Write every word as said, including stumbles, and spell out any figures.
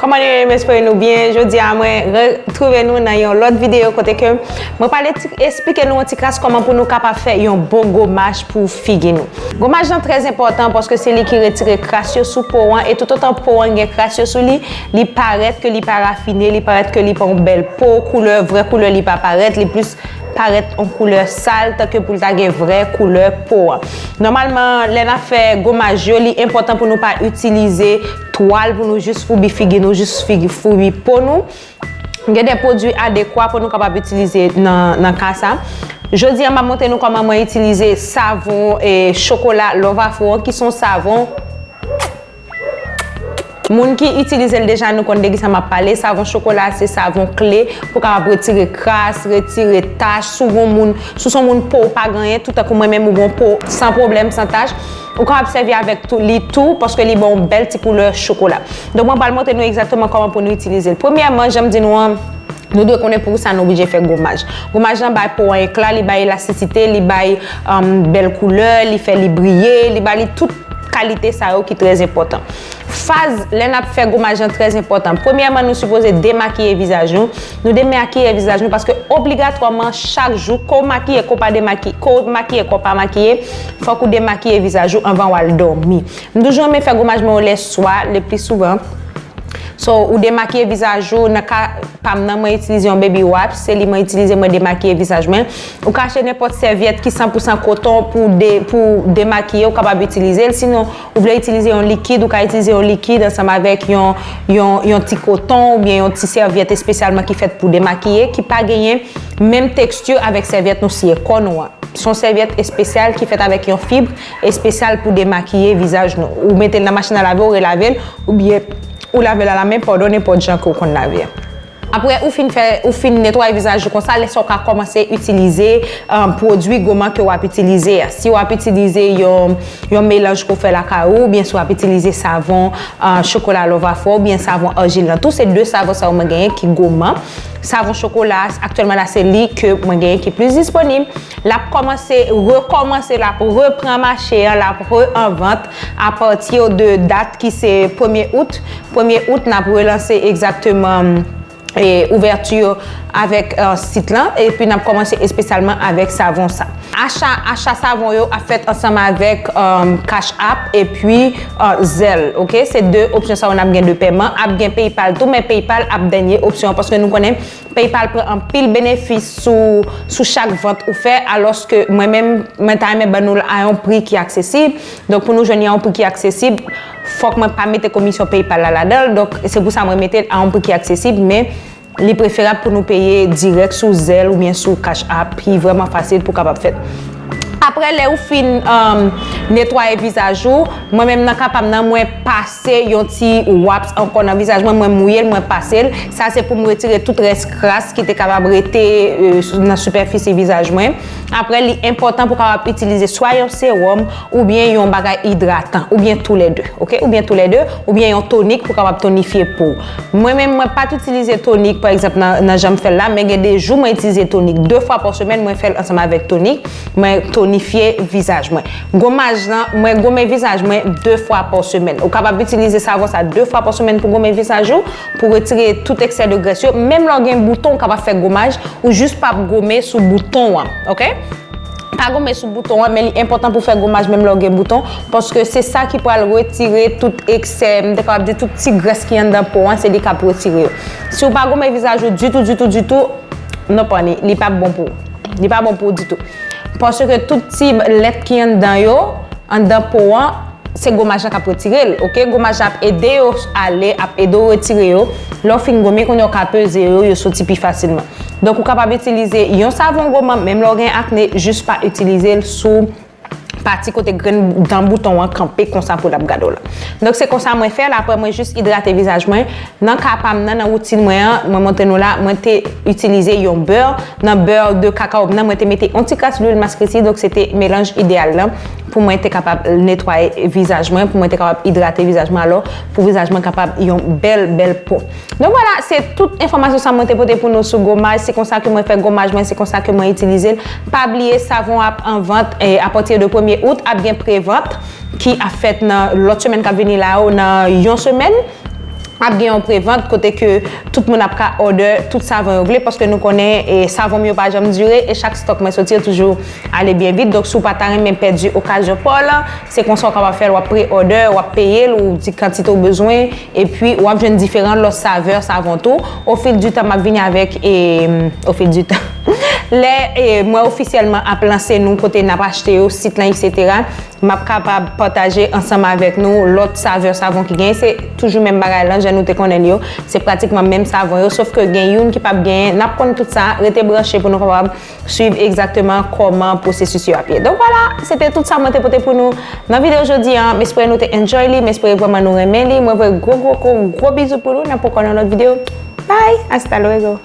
Kòman nou ye? M espere nou byen. Jodi a mwen retwouve nou nan yon lòt videyo kote ke mwen pale ti, esplike nou yon ti kras kòman pou nou kapab fè yon bon gomaj pou figi nou. Gomaj lan trè enpòtan paske se li ki retire kras yo sou po an, e toutotan po an gen kras yo sou li, li parèt ke li pa rafine, li parèt ke li pa yon bèl po, koulè, vrè koulè li pa parèt, li plis parèt yon koulè sal, tanke pou l ta gen vrè koulè po an. Nòmalman, lè n ap fè gomaj yo, li enpòtan pou nou pa itilize twal pou nou jis foubi figi nou, jis figi, foubi po nou. Gen de pwodui adekwa pou nou kapab itilize nan, nan ka sa. Jodi a, m ap montre nou kòman mwen itilize savon e chokola Love Afro an, ki se yon savon Moun ki itilize l deja, nou konn de kisa m ap pale. Savon chokola se savon kle pou kapab retire kras, retire tach. Si w gon moun, si w se yon moun po w pa gen anyen, toutankou mwen menm ou gon po san pwoblèm, san tach, ou kapab sèvi avèk tou, li tou, paske li ba w yon bèl ti koulè chokola. Donk, mwen pral montre nou egzakteman kòman pou nou itilize l. Premyèman, jan m di nou an, Nou dwe konnen poukisa nou oblije fè gomaj. Gomaj lan bay po an ekla, li bay elastisite, li bay, um, bèl koulè, li fè li briye, li ba li tout kalite sa yo ki trè enpòtan. Faz lè n ap fè gomaj lan trè enpòtan. Premyèman, nou sipoze demakiye vizaj nou. Nou demakiye vizaj nou paske obligatwaman chak jou, ke w makiye, ke w pa demakiye, ke w makiye, ke w pa makiye, fòk ou demakiye vizaj ou anvan w al dòmi. M toujou renmen fè gomaj mwen yo lè swa, le pli souvan. So, ou demakiye vizaj ou, nan ka pa m nan, mwen itilize yon baby wipes, se li mwen itilize, mwen demakiye vizaj mwen. Ou ka achte nenpòt sèvyèt ki san pou san koton pou de, pou demakiye, ou kapab itilize l. Sinon, ou vle itilize yon likid, ou ka itilize yon likid ansanm avèk yon, yon, yon ti koton oubyen yon ti sèvyèt espesyalman ki fèt pou demakiye, ki pa genyen menm teksti avèk sèvyèt nou siye kò nou an. Se yon sèvyèt espesyal ki fèt avèk yon fib espesyal pou demakiye vizaj nou. Ou mete l nan machin a lave, ou relave l, oubyen ou lave l alamen, padon, nenpòt jan ke w konn lave. Apre ou fin fè, ou fin netwaye vizaj ou konsa, lè sa w ka kòmanse itilize, um, pwodui goman ke w ap itilize a. Si w ap itilize yon, yon melanj ke w fè lakay ou, oubyen si w ap itilize savon, uh, chokola Love Afro, oubyen savon ajil lan, tou se de savon sa yo mwen genyen ki goman. Savon chokola, aktyèlman la, se li ke mwen genyen ki plis disponib. L ap kòmanse, rekòmanse, l ap repran mache an, l ap re an vant apati de dat ki se premye out. Premye out, n ap relanse egzakteman, e, ouvèti avèk, e, sit lan, epi n ap kòmanse espesyalman avèk savon sa. Acha, acha savon yo ap fèt ansanm avèk, e, Cash App epi, e, Zelle, oke? Se de opsyon sa yo n ap gen de pèman. Ap gen PayPal tou, men PayPal ap dènye opsyon an, paske nou konnen PayPal pran anpil benefis sou, sou chak vant ou fè, alòske mwen menm, mwen ta renmen ban nou l a yon pri ki aksesib. Donk, pou nou jwenn li a yon pri ki aksesib, fòk mwen pa mete komisyon PayPal la ladan l. Donk, se pou sa mwen mete l a yon pri ki aksesib, men li preferab pou nou peye dirèk sou Zelle oubyen sou Cash App, ki vrèman fasil pou kapab fèt. Apre, lè ou fin, um, netwaye vizaj ou, mwen menm nan ka pa m nan, mwen pase yon ti wipes ankò nan vizaj mwen, mwen mouye l, mwen pase l. Sa se pou m retire tout rès kras ki te kapab rete, e, nan sipèfisi vizaj mwen. Apre, li enpòtan pou kapab itilize swa yon sewòm oubyen yon bagay idratan, oubyen toulède, oke? Oubyen toulède, oubyen yon tonik pou kapab tonifye po. Mwen menm, mwen pa t itilize tonik, pa egzanp, nan, nan jan m fè l la, men gen de jou mwen itilize tonik. De fwa pa semèn, mwen fè l ansanm avèk tonik, mwen tonifye vizaj mwen. Gomaj lan, mwen gome vizaj mwen de fwa pa semèn. Ou kapab itilize savon sa de fwa pa semèn pou gome vizaj ou, pou retire tout eksè de grès yo. Menm lè w gen bouton, ou kapab fè gomaj, ou jis p ap gome sou bouton an, oke? Pa gome sou bouton an, men li enpòtan pou fè gomaj menm lè w gen bouton, paske se sa ki pral retire tout eksè, m te kapab di tout ti grès ki anndan po an, se li k ap retire yo. Si w pa gome vizaj ou ditou, ditou, ditou, non, pa ni, li p ap bon pou ou. Li pa bon pou ou ditou. Paske tout ti lèt ki anndan yo, anndan po an, se gomaj la k ap retire l, oke? Gomaj la ap ede yo ale, ap ede w retire yo. Lè w fin gome, kounye a w ka peze yo, yo soti pi fasilman. Donk, ou kapab itilize yon savon goman, menm lè w gen akne, jis pa itilize l sou pati kote grenn dan bouton an kanpe konsa pou l ap gade w la. Donk, se konsa mwen fè l. Apre, mwen jis idrate vizaj mwen. Nan ka pa m nan, nan woutin mwen an, mwen montre nou la, mwen te itilize yon bè. Nan bè de kakao m nan, mwen te mete yon ti kras lwil maskriti, donk se te melanj ideyal lan pou mwen te kapab netwaye vizaj mwen, pou mwen te kapab idrate vizaj mwen, alò, pou vizaj mwen kapab yon bèl, bèl po. Donk, vwala, se tout enfòmasyon sa mwen te pote pou nou sou gomaj. Se konsa ke mwen fè gomaj mwen, se konsa ke mwen itilize l. Pa bliye, savon ap an vant, e, apati de premye out, ap gen prevant ki ap fèt nan lòt semèn k ap vini la yo, nan yon semèn. ap gen yon prevant kote ke tout moun ap ka order tout savon yo vle, paske nou konnen e, savon m yo pa janm dire e chak stock mwen soti yo toujou ale byen vit. Donk si w pa ta renmen pèdi okazyon pa w lan, se konsa w kapab fè l, w ap pre-order, w ap peye l, ou di kantite w bezwen, epi w ap jwenn diferan lòt savè savon tou. Au fil du temps m ap vini avèk e, au fil du temps lè e, mwen ofisyèlman ap lanse nou kote n ap achte yo, sit lan, etsetera, m ap kapab pataje ansanm avèk nou lòt savè savon ki genyen. Se toujou menm bagay lan, jan nou te konnen l yo. Se pratikman menm savon yo, sof ke gen youn ki p ap genyen. N ap konn tout sa, rete branche pou nou kapab swiv egzakteman kòman pwosesis yo ap ye. Donk vwala, se te tout sa mwen te pote pou nou nan videyo jodi a. M espere nou te enjoy li, m espere vrèman nou renmen li. Mwen voye gwo gwo gwo gwo bizou pou nou, n ap wè ankò nan lòt videyo. Bye, hasta luego.